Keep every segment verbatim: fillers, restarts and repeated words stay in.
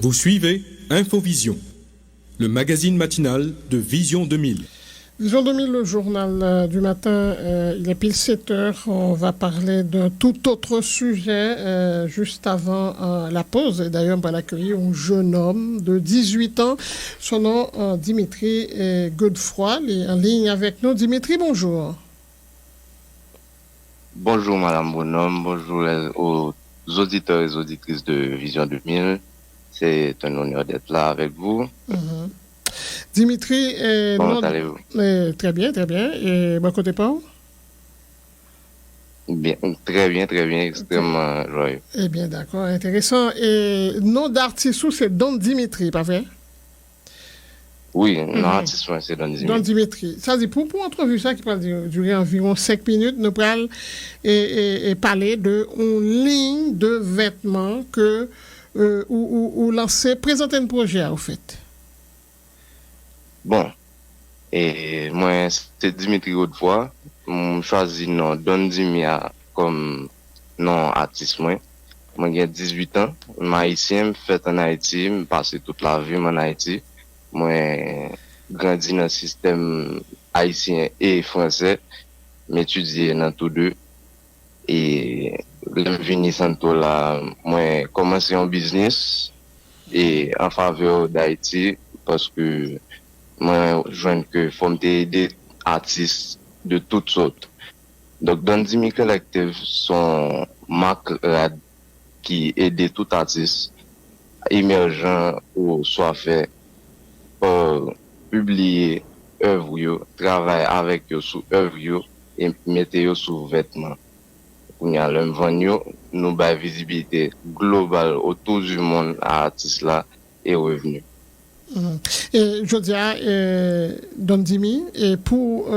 Vous suivez Infovision, le magazine matinal de Vision deux mille. Vision deux mille, le journal euh, du matin, euh, il est pile sept heures. On va parler d'un tout autre sujet euh, juste avant euh, la pause. Et d'ailleurs, on va accueillir un jeune homme de dix-huit ans. Son nom, euh, Dimitri euh, Godefroy. Il est en ligne avec nous. Dimitri, bonjour. Bonjou, Madam Bonhomme. Bonjou aux auditeurs et auditrices de Vision deux mille. C'est un honneur d'être là avec vous. Dimitri, eh, Comment allez-vous? Eh, très bien, très bien. Et bon côté pas? Bien, très bien, très bien, extrêmement joyeux. Eh bien, d'accord, intéressant. Et nom d'artiste, c'est Don Dimitri, pas vrai? Wi, non, atis mwen se Don Dimitri. Don Dimitri. Sa di pou pou antrevi sa ki pral dire anviwon senk minit, nou pral e, e, e pale de yon liy de vètman ke e, ou, ou, ou lanse. Prezante n pwojè a, ofèt. Bon, e, mwen se Dimitri Godefroy. M chwazi non Don Dimi a kòm non atis mwen. Mwen gen dizuit an, m ayisyen, m fèt ann Ayiti, m pase tout lavi m ann Ayiti. Mwen grandi nan sistèm ayisyen e fransè, m etidye nan tou de. E lè m vini Santo la, mwen kòmanse yon biznis e an favè Dayiti paske mwen jwenn ke fò m te ede atis de tout sòt. Donk Don Dimi Collective se yon mak rad ki ede tout atis emèjan oswa fè pa pibliye èv yo, travay avèk yo sou èv yo e mete yo sou vètman. Kounye a lè m vann yo, nou bay vizibilite global otou di monn a atis la e revni. E jodi a, Don Dimi, e pou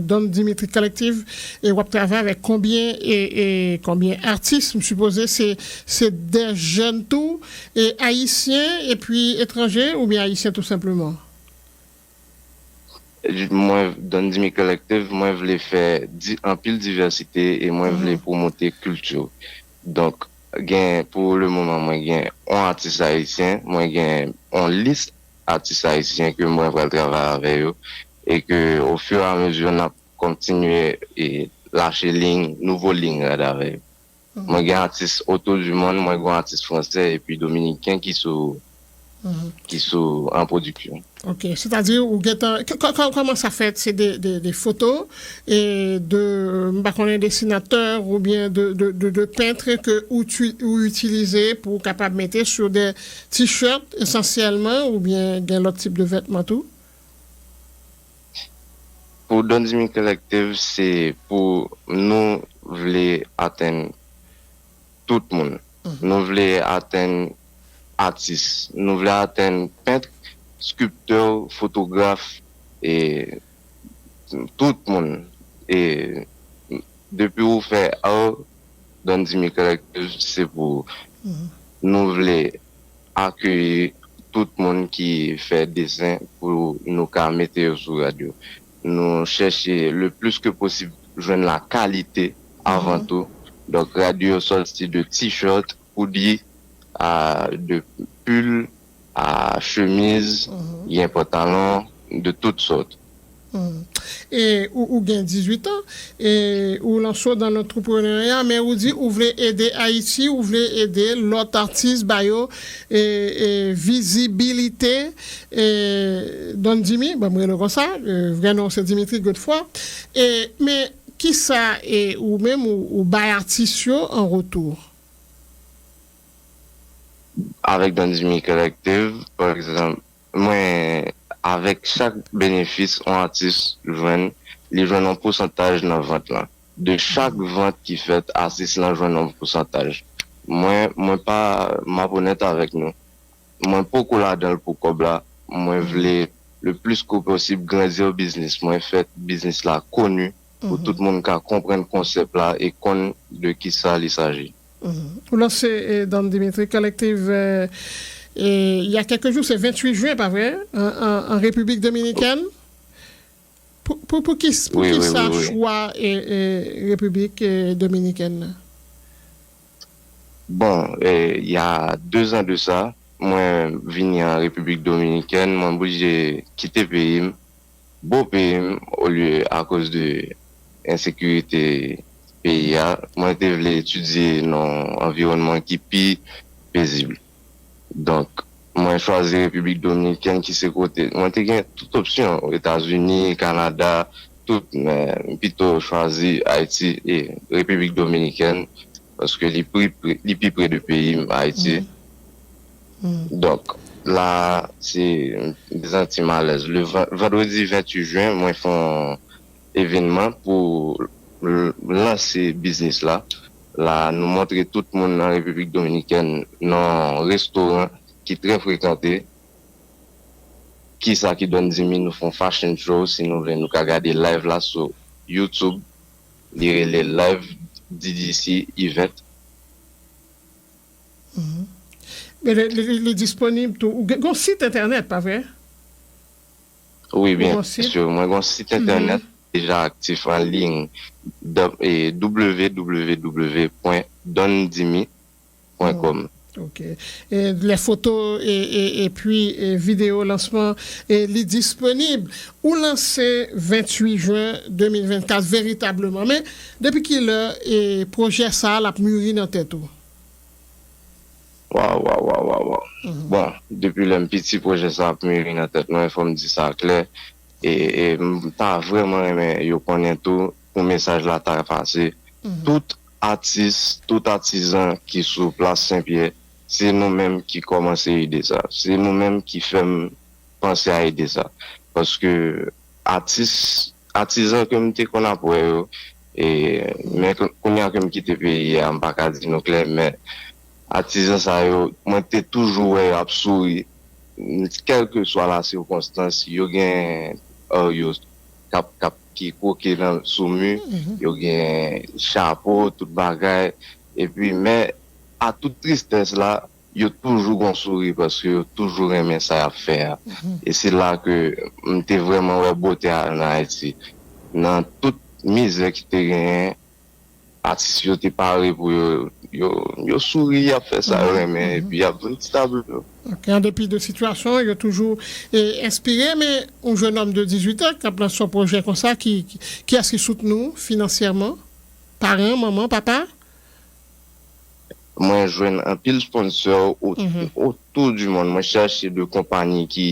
Don Dimitri Collective, e w ap travay avèk konbyen e, e konbyen atis? M sipoze se, se de jèn tou, e ayisyen epi etranje oubyen ayisyen tou senpleman? Mwen, Don Dimi Collective, mwen vle fè di, anpil divèsite e mwen vle pwomote kilti. Donk, gen, pou le moman, mwen gen yon atis ayisyen, mwen gen yon lis atis ayisyen ke mwen pral travay avè yo e ke au fur et à mesure n ap kontinye e lache liy, nouvo liy rad avè yo. Mwen gen atis otou di monn, mwen gen atis fransè epi dominiken ki sou ki sou an pwodiksyon. Ok, sètadi ou gentan, kòman sa fèt? Se de, de, de foto e de, m pa konnen, desinatè oubyen de, de, de, de pent ke ou, ou itilize pou ou kapab mete sou de t-shirt esansyèlman oubyen gen lòt tip de vètman tou? Pou Don Dimi Collective, se pou nou vle atenn tout moun. Nou vle atenn atis. Nou vle atenn pent, skiptè, fotograf, e tout moun. E depi ou fè art, Don Dimi Collective, se pou nou vle akeyi tout moun ki fè desen pou nou ka mete yo sou rad yo. Nou chèche le plis ke posib jwenn la kalite avan tou. Donk, rad yo sòti de t-shirt, hoodie, a, de pull, a, chemiz, gen pantalon de tout sòt. E ou, ou gen dizuit an, e ou lanse w nan lantreprenerya, men ou di ou vle ede Ayiti, ou vle ede lòt atis, ba yo e, e vizibilite. E Don Dimi, ban m rele w konsa, e, vrè non w se Dimitri Godefroy. E, men kisa e ou menm ou, ou bay atis yo an retou? Avèk Don Dimi Collective, pa egzanp, mwen, avèk chak benefis yon atis jwenn, li jwenn yon pousantaj nan vant lan. De chak vant ki fèt, atis lan jwenn yon pousantaj. Mwen, mwen pa, m ap onèt avèk nou. Mwen poko ladan l pou kòb la. Mwen vle le plis ke posib grandi biznis mwen, fè biznis la koni pou tout moun ka konprann konsèp la e konn de kisa li saji. Ou lanse e, Don Dimitri Collective e, e, il y a quelques jours, c'est vingt-huit juin, pas vrai, en, en, en République dominicaine. Pou, pou, pou ki, pou Wi, ki wi, sa wi, wi. Chwa e, e, Repiblik e, Dominikèn nan? Bon, e, il y a deux ans de ça, mwen vini an Repiblik Dominikèn, mwen blije kite peyi m, bo peyi m, olye akoz de ensekirite peyi a. Mwen te vle etidye nan yon anviwònman ki pi pezib. Donk, mwen chwazi Repiblik Dominikèn ki se kote mwen te gen tout opsyon, Etazini, Kanada, tout, men m pito chwazi Ayiti e Repiblik Dominikèn paske li pi pre, li pi pre de peyi m, Ayiti. Donk, la, se, m te santi m alèz. Le van-, vandredi venntuit jen, mwen fè yon evènman pou l-, lanse biznis la. La, nou montre tout moun nan Repiblik Dominikèn nan yon restoran ki trè frekante. Kisa ki Don Jimmy, nou fè yon fashion show, si nou vle, nou ka gade live la sou YouTube. Li rele Live D D C Event. Men li, li, li disponib tou. Ou gen yon sit entènèt, pa vre? Wi, byen si. Mwen gen yon sit entènèt deja aktif an liy, www pwen dondimi pwen kòm. Ok. E, lè foto e, e, epi e, videyo lansman e, li disponib. Ou lanse venntuit jen de mil vennkat veritableman. Men depi kilè e, pwojè sa a l ap muri nan tèt ou? Waw, waw, waw, waw, waw. Bon, depi lè m piti, pwojè sa ap muri nan tèt mwen, fò m di sa klè. E, e m ta vrèman renmen yo konnen tou, pou mesaj la ta pase. Tout atis, tout atizan ki sou plas Senpyè, se nou menm ki kòmanse ide sa. Se nou menm ki fè m panse a ide sa. Paske atis, atizan ke m te konn ap wè yo, e, men kounye a ke m kite peyi a, m pa ka di nou klè, men atizan sa yo, mwen te toujou wè yo ap souri, kèlkeswa la sikonstans, yo gen, yo k ap, k ap ki kwoke nan, sou mi, yo gen chapo, tout bagay, epi, men, a tout tristès la, yo toujou gon souri paske yo toujou renmen sa y ap fè a. E se la ke m te vrèman wè bote a ann Ayiti. Nan tout mizè ki te genyen, atis yo te pare pou yo, yo, yo souri, y ap fè sa yo renmen, epi y ap vann ti tablo yo. Ok, an depi de sitiyasyon, yo toujou e, enspire, men yon jennonm de dizuit an k ap lanse yon pwojè konsa, ki, ki, kiyès ki soutni w finansyèman? Paran, manman, papa? Mwen jwenn anpil sponsor otou di mond. Mwen chache de konpanyi ki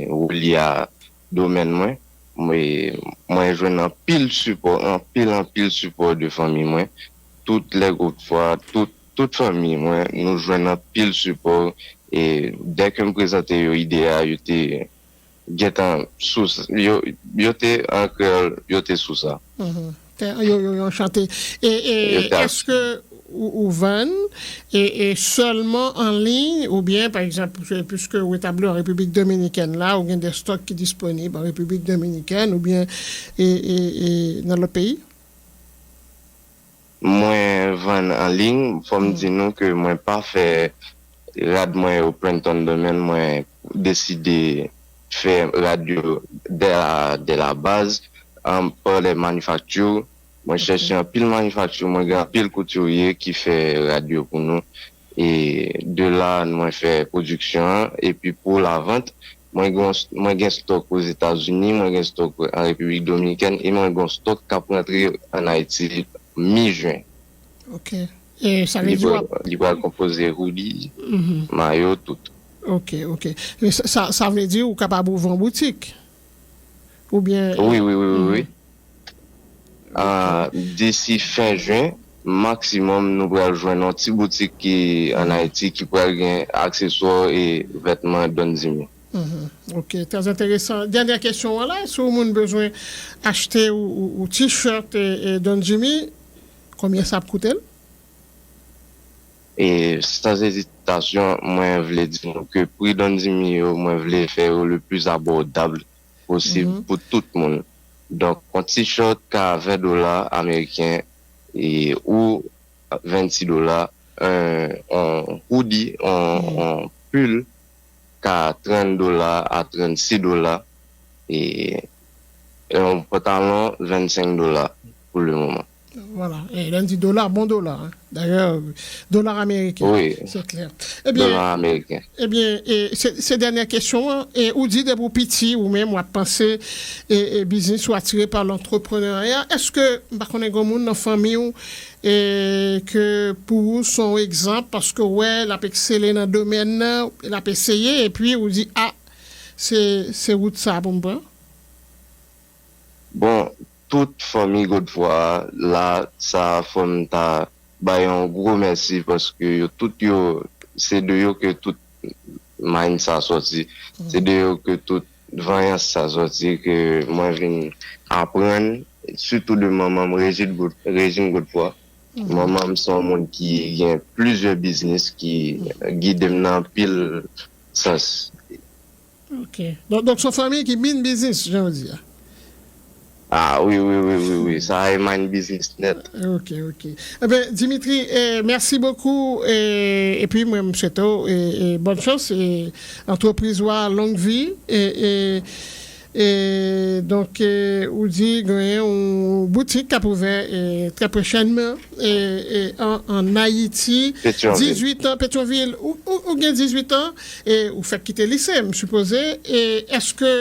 relye a domèn mwen. Mwen, mwen jwenn anpil sipò, anpil, anpil sipò de fanmi mwen. Tout lè gwoup fwa, tout, tout fanmi mwen, nou jwenn anpil sipò. E dèke m prezante yo ide a, yo te gentan sou sa. Yo, yo te, an kreyòl, yo te sou sa. Yo, yo, yo chante. E, e èske ou, ou vann e, e sèlman an liy, oubyen, pa egzanp, piske ou etabli an Repiblik Dominikèn la, ou gen de stòk ki disponib an Repiblik Dominikèn, oubyen e, e, e nan lòt peyi? Mwen vann an liy, fò m di nou ke mwen pa fè rad mwen yo print on demand, mwen deside fè rad yo dè la, dè la baz, an, pa lè manifakti. Mwen chèche anpil manifakti, mwen gen anpil koutirye ki fè rad yo pou nou. E de la, mwen fè pwodiksyon an, epi pou lavant, mwen gen, mwen gen stòk Ozetazini, mwen gen stòk an Repiblik Dominikèn, e mwen gen stòk k ap rantre ann Ayiti mi jen. Ok. E sa vle di w ap. Li pral konpoze hoodie, mayo, tout. Ok, ok. E sa, sa, sa vle di ou kapab ouvri yon boutik? Oubyen. Wi, wi, wi, wi. Wi. Disi fen jen, maksimòm nou pral jwenn yon ti boutik ki ann Ayiti ki pral gen akseswa e vètman Don Jimmy. Ok, trè enteresan. Dènyè kesyon an la, si yon moun bezwen achte ou, ou, ou t-shirt e, e Don Jimmy, konbyen sa ap koute l? E san ezitasyon, mwen vle di nou ke pri Don Jimmy yo, mwen vle fè yo le plis abòdab posib pou tout moun. Donk, yon t-shirt ka ven dola ameriken e, ou vennsis dola, yon, yon hoodie, yon, yon pull ka trant dola a trannsis dola, e yon pantalon vennsenk dola pou le moman. Vwala. E lè n di dola, bon dola, hein. Dayè, dola ameriken. Wi. Se klè. Ebyen, dola ameriken. Ebyen, e, se, se dènyè kesyon an. E ou di depi w piti, ou menm, w ap panse, e, e biznis ou atire pa lantrepreneurya. Èske, m pa konnen, gen moun nan fanmi w, e ke pou ou, se yon egzanp, paske w wè, l ap eksele nan domèn nan, l ap eseye, epi ou di, a, se, se wout sa pou m pran? Bon, tout fanmi Godefroid a, la, sa fò m ta ba yo yon gwo mèsi paske yo tout yo, se de yo ke tout mind sa sòti. Se de yo ke tout vanyans sa sòti ke mwen vin aprann, sitou de manman m, Régine Godefroid. Manman m se yon moun ki gen plizyè biznis ki gide m nan anpil sans. Ok. Donk, donk se yon fanmi ki min biznis, jan w di a. Ah, wi, wi, wi, wi, wi. Sa e mind business nèt. Ok, ok. Eben, Dimitri, eh, mèsi bokou. Eh, epi mwen, m swete w, eh, eh, bòn chans. Eh, antrepriz ou a, long vi. Eh, eh, eh, donk, eh, ou di genyen yon boutik k ap ouvè, eh, trè pwochènman, eh, eh, an, an Ayiti. Petyonvil. Dizuit an, Petyonvil. Ou, ou, ou gen dizuit an, e ou fèk kite lise, m sipoze. E èske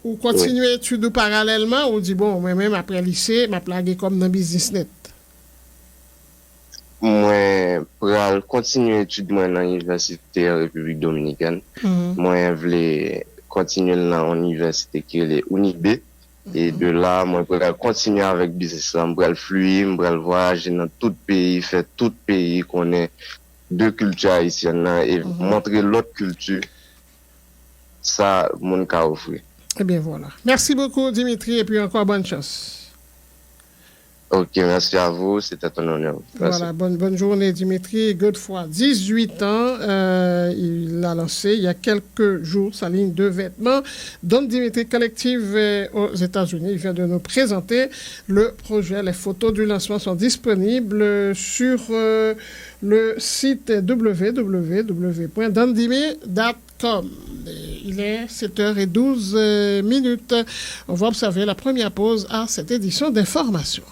ou kontinye etid ou paralèlman, ou di, bon, mwen menm, apre lise, m ap lage kò m nan biznis nèt? Mwen pral kontinye etid mwen nan inivèsite an Repiblik Dominikèn. Mwen vle kontinye l nan yon inivèsite ki rele UNIBE. E de la, mwen pral kontinye avèk biznis la. M pral fliye, m pral vwayaje nan tout peyi, fè tout peyi konnen de kilti ayisyèn nan e montre lòt kilti sa moun ka ofri. Ebyen, vwala. Mèsi bokou, Dimitri, epi ankò bòn chans. Ok, merci à vous, c'était un honneur. Merci. Voilà, bonne, bonne journée, Dimitri. Godefroid, dix-huit ans, euh, il a lancé il y a quelques jours sa ligne de vêtements. Don Dimitri Collective, euh, aux États-Unis, il vient de nous présenter le projet. Les photos du lancement sont disponibles sur, euh, le site www point dondimi dot com. Il est sept heures et douze minutes. On va observer la première pause à cette édition d'information.